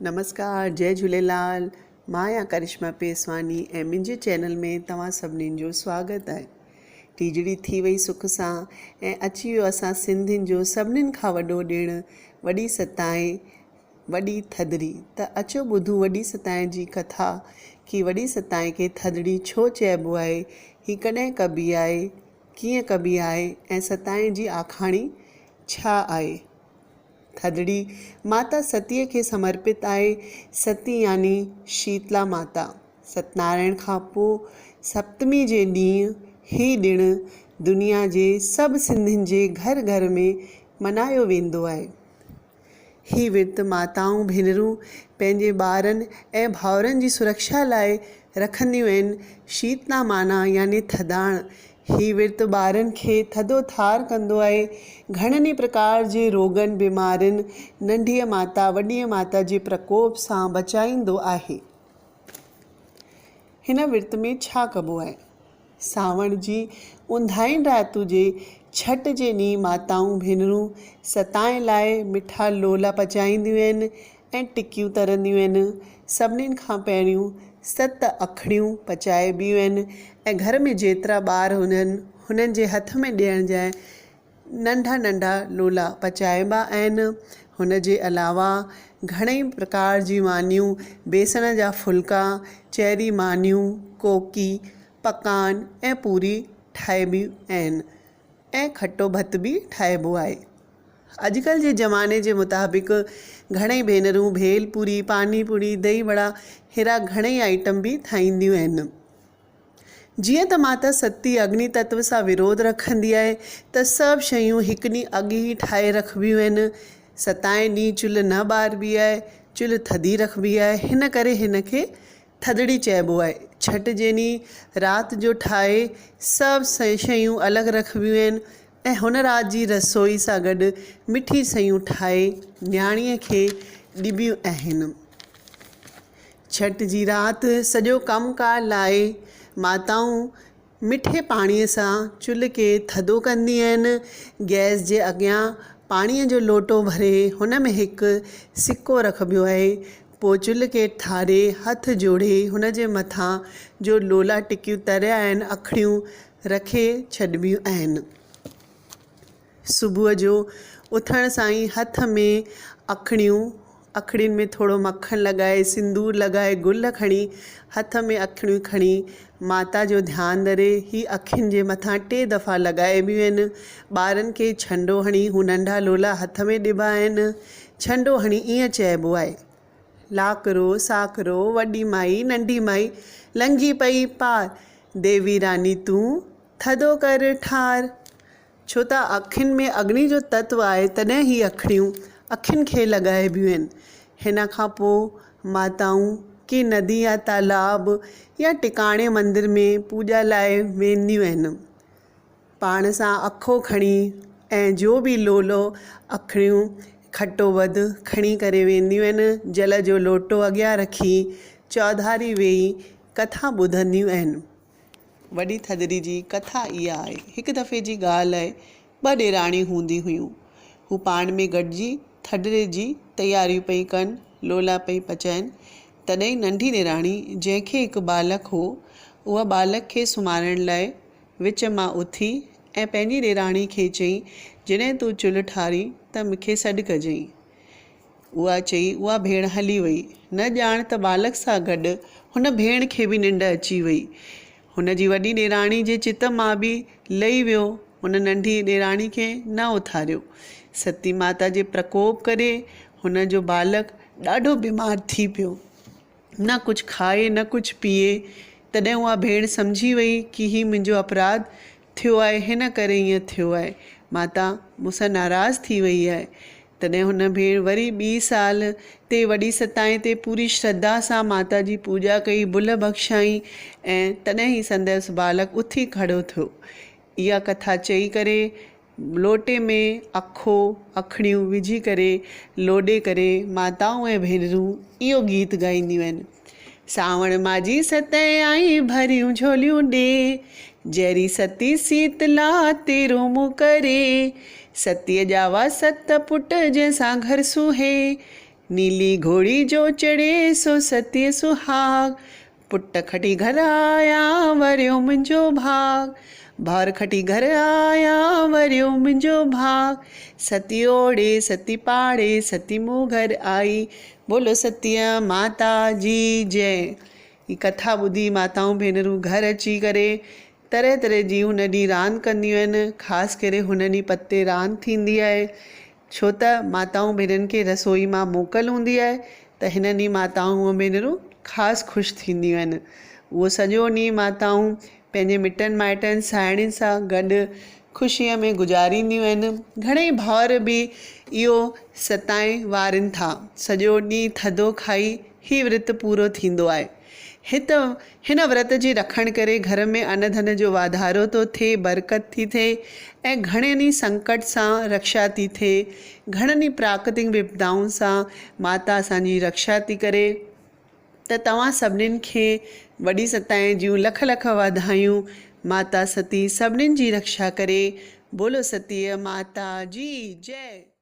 نمسڪار جئي جهوليلال مان آهيان ڪرشما پيسواني ۽ منهنجي چينل ۾ توهان سڀنين جو سواگت آهي. ٽيجڙي ٿي وئي سک سان ۽ اچي ويو اسان سنڌين جو سڀنين کان وڏو ڏڻ وڏي ستائين وڏي ٿڌڙي ته اچو ٻڌون وڏي ستائين جي ڪٿا ڪي وڏي ستائين کي ٿڌڙي ڇو چئبو آهي هي ڪڏهن ڪبي آهي ڪيئن ڪبي آهي ۽ ستائين جي آکاڻي ڇا آهي. ٿڌڙي ماتا ستيء کي سمرپت آهي. ستي يعني شيتلا ماتا. ستنارائڻ کان پوء سپتمي جي ڏينهن هي ڏڻ دنيا جي سڀ سنڌين جي گهر گهر ۾ ملهايو ويندو آهي. هي ورت ماتائون ڀينرون پنهنجي ٻارن ۽ ڀائرن جي سرڪشا لاء رکنديون آهن. شيتلا معنيٰ يعني ٿڌاڻ هي ورت ٻارن کي ٿڌو ٿار ڪندو آهي. گهڻن ئي پرڪار جي روڳن، بيمارين، ننڍيء ماتا، وڏيء ماتا جي پرڪوپ سان بچائيندو آهي. هن ورت ۾ ڇا ڪبو آهي؟ سانوڻ جي اونداهين رات جي ڇٺ جي ڏينهن ماتائون ڀينرون ستائين لاء مٺا لولا پچائينديون آهن ۽ ٽڪيون ترنديون آهن. سڀنين کان پهريون ست اکڙيون پچائبيون آهن ۽ گهر ۾ جيترا ٻار هجن هنن جي هٿ ۾ ڏيڻ جاء ننڍا ننڍا لولا پچائبا آهن. هن جي علاوه گهڻئي پرڪار جي مانيون، بيسڻ جا ڦلڪا، چهري مانيون، ڪوڪي، پڪان ۽ پوري ٺاهبيون آهن ۽ کٽو ڀت به ٺاهبو آهي. اڄڪلهه جي زماني جي مطابق گهڻئي ڀينرون ڀيل پوري، پاني پوري، دهي وڙا ههڙا گهڻئي آئٽم به ٺاهينديون آهن. جيئن ته ماتا ستي اگني تتو سان وروڌ رکندي آهي ته سڀ شيون هڪ ڏينهن اڳ ئي ٺاهي رکبيون آهن. ستائين ڏينهن چلهه نه ٻاربي آهي، چلهه ٿڌي رکبي آهي، هن ڪري هن کي ٿڌڙي چئبو آهي. ڇٺ جي ڏينهن رات جو ٺاهي سڀ شيون الڳ رکبيون آهن ۽ هن رات جي رسوئي سان گڏ مٺي سيون ٺاهي نياڻيء کي ڏبيون آهن. ڇٺ جي رات سڄو ڪم ڪار لاهي ماتائون مٺي پاڻيء سان چلهه کي ٿڌو ڪنديون آهن. گئس جي اڳيان پاڻيء جو لوٽو ڀري هن ۾ هڪ سڪو رکبو آهي. پوء چلهه کي ٺاري هٿ جوڙي هن جي مٿان جو لولا ٽڪيون تريا آهن اکڙيون رکي ڇڏبيون آهن. صبح جو اٿڻ سان ئي هٿ ۾ اکڙيون، اکڙين ۾ ٿورو مکڻ لڳائي، سندور لڳائي، گل کڻي، هٿ ۾ اکڙيون کڻي، ماتا جو ڌيان ڌري، هي اکين جي مٿان ٽي دفعا لڳائبيون آهن. ٻارن کي ڇنڊو هڻي هو ننڍا لولا هٿ ۾ ڏبا آهن. ڇنڊو هڻي ائين چئبو آهي. لاڪرو، ساڪرو، وڏي مائي، ننڍي مائي، لنگهي پئي پار، ديوي راني تون، ٿڌو ڪر ٺار. ڇو ته اکين ۾ اگني جو تتو آهي تڏهن هي اکڙيون اکين کي لڳائبيون آهن. هن کان پوء ماتائون ڪي ندي يا تالاب يا ٽڪاڻي مندر ۾ پوڄا لاء وينديون آهن. پاڻ سان اکو کڻي ۽ جو به لولو اکڙيون کٽو وڌ کڻي ڪري وينديون آهن. جل جو لوٽو اڳيان رکي چوڌاري ويهي ڪٿا ٻڌنديون آهن. وڏي ٿڌڙي جي ڪٿا اها آهي. هڪ دفعي جي ڳالهه آهي، ٻه ڏيراڻيون هونديون هيون. هو پاڻ ۾ گڏجي ٿڌڙي جي تياريون پئي ڪن، لولا پئي پچائين. تڏهن ننڍي ڏيراڻي، جنهن کي هڪ ٻالڪ هو، اها ٻالڪ کي سمهارڻ لاء وچ مان اٿي ۽ پنهنجي ڏيراڻي کي چيائين، جڏهن تون چلهه ٺارين ته مون کي سڏ ڪجئين. اها چئي اها ڀيڻ هلي وئي. نه ڄاڻ ته ٻالڪ سان گڏ هن ڀيڻ کي به ننڊ اچي وئي. هن جي وڏي ڏيراڻي جي چت مان به لهي ويو. هن ننڍي ڏيراڻي کي نه اٿاريو. ستي ماتا جي پرڪوپ ڪري هن جو ٻالڪ ڏاڍو بيمار ٿي پيو. نه ڪجهه کائي نه ڪجهه پيئي. تڏهن اها ڀيڻ سمجهي وئي ڪي هي منهنجو اپراڌ ٿيو آهي هن ڪري ائين ٿيو آهي. ماتا مون سان ناراض ٿي وئي آهي. تڏهن هن ڀيڻ وري ٻي سال تي وڏي ستائين تي پوري شرڌا سان ماتا جي پوڄا ڪئي، بل بخشائين ۽ تڏهن ئي سندس ٻالڪ اٿي کڙو ٿيو. اها ڪٿا چئي ڪري لوٽي ۾ اکو، اکڙيون، وجهي ڪري لوڏي ڪري ماتائون ۽ ڀينرون اهو گيت ڳائينديون آهن. سانوڻ ماجي ستين آئي ڀريون جهوليون ڏي، جهري ستي سيتلا تيرو مون ڪري، ستيء ڄاوا ست پٽ جنهن سان گهر سونهي. نيلي گهوڙي جو چڙهي سو ستيء سهاڳ. پٽ کٽي گهر آيا وريو منهنجو ڀاڳ. ڀائر کٽي گهر آيا وريو منهنجو ڀاڳ. ستي اوڙي ستي پاڙي ستي مون گهر آئي. بولو ستيء ماتا جي جئه. هي ڪٿا ٻڌي ماتائون ڀينرون گهر اچي ڪري طرح طرح جي هن ڏينهن راند ڪنديون آهن. خاص ڪري هن ڏينهن پتي راند ٿيندي آهي. ڇو ته ماتائون ڀينرن کي رسوئي مان موڪل هوندي آهي ته هن ڏينهن ماتائون ۽ ڀينرون خاص خوش ٿينديون آهن. اهو سڄو ڏينهن ماتائون پنهنجي مٽن مائٽن ساهيڙين سان گڏ خوشيء ۾ گذارينديون آهن. گهڻئي ڀائر به اهو ستائين وارين ٿا. سڄو ڏينهن ٿڌو کائي هي ورت پورو ٿيندو آهي. هت هن ورت جي رکڻ ڪري گهر ۾ ان ڌن جو واڌارو ٿو ٿئي، برڪت ٿي ٿئي ۽ گهڻين ئي سنڪٽ سان رڪشا ٿي ٿئي. گهڻن ئي پراڪرتڪ وپدائن سان ماتا اسان جي رڪشا ٿي ڪري. ته توهان سڀنين کي وڏي ستائين جون لک لک واڌايون. ماتا ستي سڀنين جي رڪشا ڪري. بولو ستيء ماتا جي جئه.